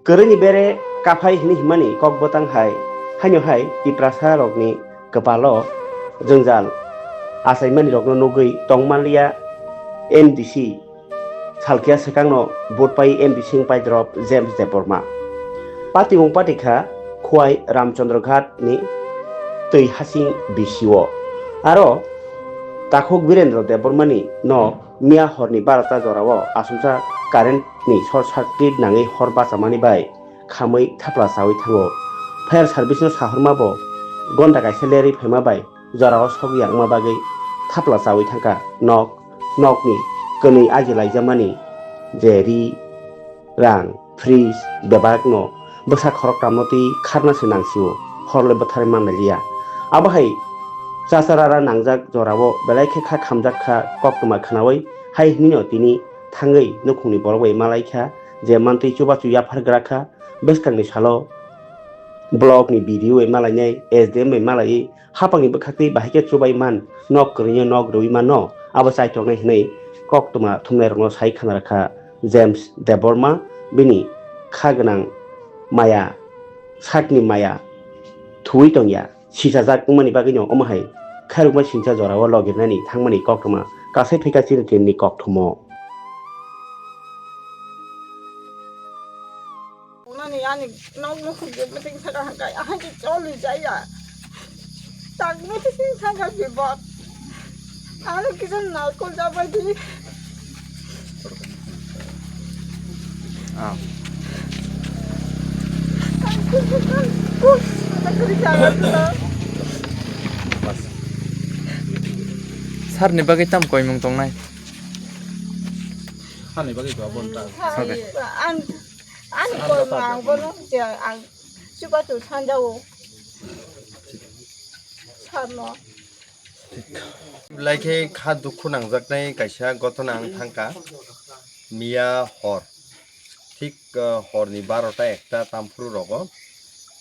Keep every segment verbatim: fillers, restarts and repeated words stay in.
Kwrwini bere kaphai hwnwi himani kok bwtang hai, haino hai Tiprasa rokni kwpalo jwngjal achaimani rokno nugwi tongmanliya M D C salkhe swkangno vote pai M D C wng pai drop James Debbarma. Patimung patikha Khowai Ramchandra Ghat ni twi hasing bisio. Aro takhuk Birendra Debbarmani no miya horni barota jorao asongsa current ni short circuit nangwi hor bachamani bai khamwi thapla chawi thango. Fire service no sahorma bo gonda kaisa lerwi phaima bai jorao sogwi yangma bagwi thapla chawi thangkha nok, nokni kwnwi aji laijamani je ri, rang, fridge bebakno bwsa khoroktamno twi kharna se nangsio, horle bwtharwi manlailiya. Abo hai chachara nangjak jorao belai khe kha khamjak kha koktwma khnaui hai hwnwino tini thangwi nukhungni borok bai malaikha je mantwi chubachu yaphar grakha. Bwskangni salo block ni B D O bai malainai, S D M bai malaiwi hapangni bwkhaktwi bahai khe chubai man, nok kwrwino nok rwui mano, abo chaitoknai hwnwi koktwma thumnairokno sai khna rwkha James Debbarma. Bini kha gwnang maya, sakni maya thuwi tongya, sisajak wngmani bagwino omo hai khairokma singcha jorao logirnani thangmani koktwma kasai phaikha chini team ni kokthumo. Nani ani nok nukhung je meeting saka hangkai, ahai ke choli jaya. Tak meeting saka bibot. Ano kisa narkol jabai di. Ah. Kus, tak kari jaga tu. Sir ni bagwi tam koimung tongnai. Sir ni bagwi dua bonta. An, an koimung ang bono je ang chuba tu sanjao. Sir no. Belai khe kha dukhu nangjaknai kaisa gotona ang thangkha. Miya hor, thik, ah, horni barota ekta tamphuru rogo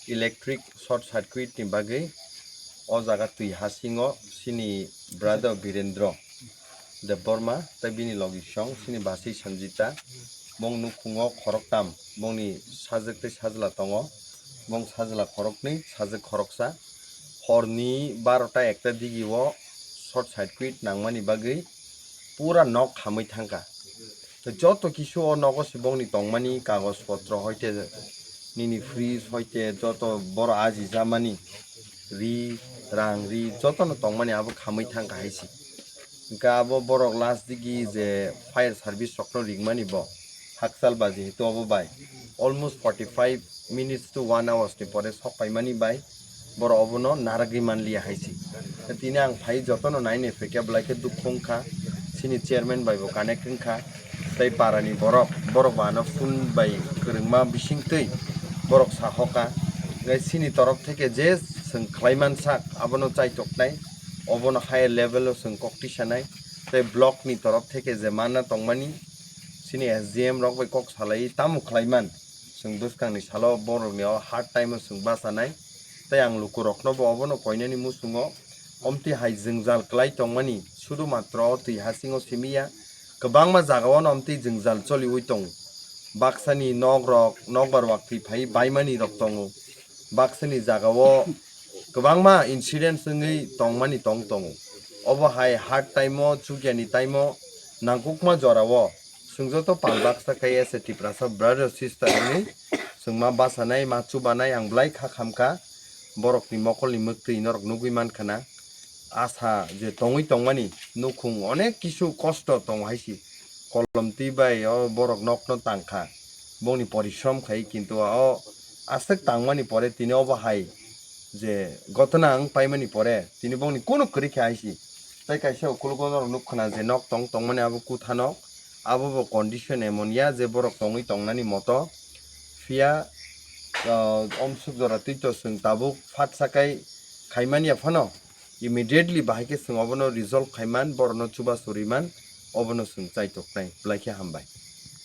electric short circuit ni bagwi o jaga twi hasingo chini brother Birendra Debbarma tei bini logisong chini bachwi Sanjita, bong nukhungo khoroktam, bongni sajwk tei sajla tongo, bong sajla khoroknwi, sajwk khoroksa. Horni barota ekta digio short circuit nangmani bagwi pura nok khamwi thangkha. Tei joto kisu o nogo se bongni tongmani kagoj potro hoite nini fridge hoite joto boro aji jamani ri, rang ri jotono tongmani abo khamwi thangkha hai se. Hwnkhe abo borok last digi je fire service rokno ringmani bo hakchal ba jehetu obo bai almost forty five minutes to one hours ni pore sok paimani bai borok obono naragwi manliya hai se. Tini ang phai jotono nainai phaikha belai khe dukhu wngkha, chini chairman bai bo connect wngkha tei para ni borok, borok bo ano phone bai kwrwngma bisingtwi borok sahoka. Tei chini torop theke je chwng khlaiman sak abono chaitoknai, obono higher level o chwng kok tisanai. Tei block ni torop theke je mana tongmani chini S D M rok bai kok salai tamo khlaiman, chwng bwskangni salo borokni o hard time o chwng bachanai. Tei ang lukurokno bo obono koinani muchungo omtwi hai jwngjal kwlai tongmani sudu matro o twi hasingo simiya, kwbangma jagao no omtwi jwngjal choliwi tongo. Baksani nok rok nokbar waktwi phai baimani rok tongo. Baksani jagao kwbangma incidents wngwi tongmani tong tongo. Obo hai hard time o, chukyani time o, nangkukma jorao chwng joto pal baksa khai as a Tiprasa brother sister wngwi chwng ma bachanai, ma chubanai ang belai kha khamkha. Borokni mokolni mwktwi norok nugwi mankha na. Asa je tongwi tongmani nukhung onek kisu kosto tongo hai se. Kolom twi bai o borok nokno tangkha. Bongni porishrom khai kintu o aswk tangmani pore tini obo hai je gotona wng paimani pore tini bongni kunu kwrwi khe hai se. Tei kaisa ukhulgo norok nuk khna je nok tong tongmani abo kutha nok, abo bo condition emon ya je borok tongwi tongnani moto. Phiya, ah, omsuk jora twi to chwng tabuk phat sakai khaimani ya phano immediately bahai khe chwng obono resolve khaiman, borokno chubachu riman, obono chwng chaitoknai. Belai khe hambai.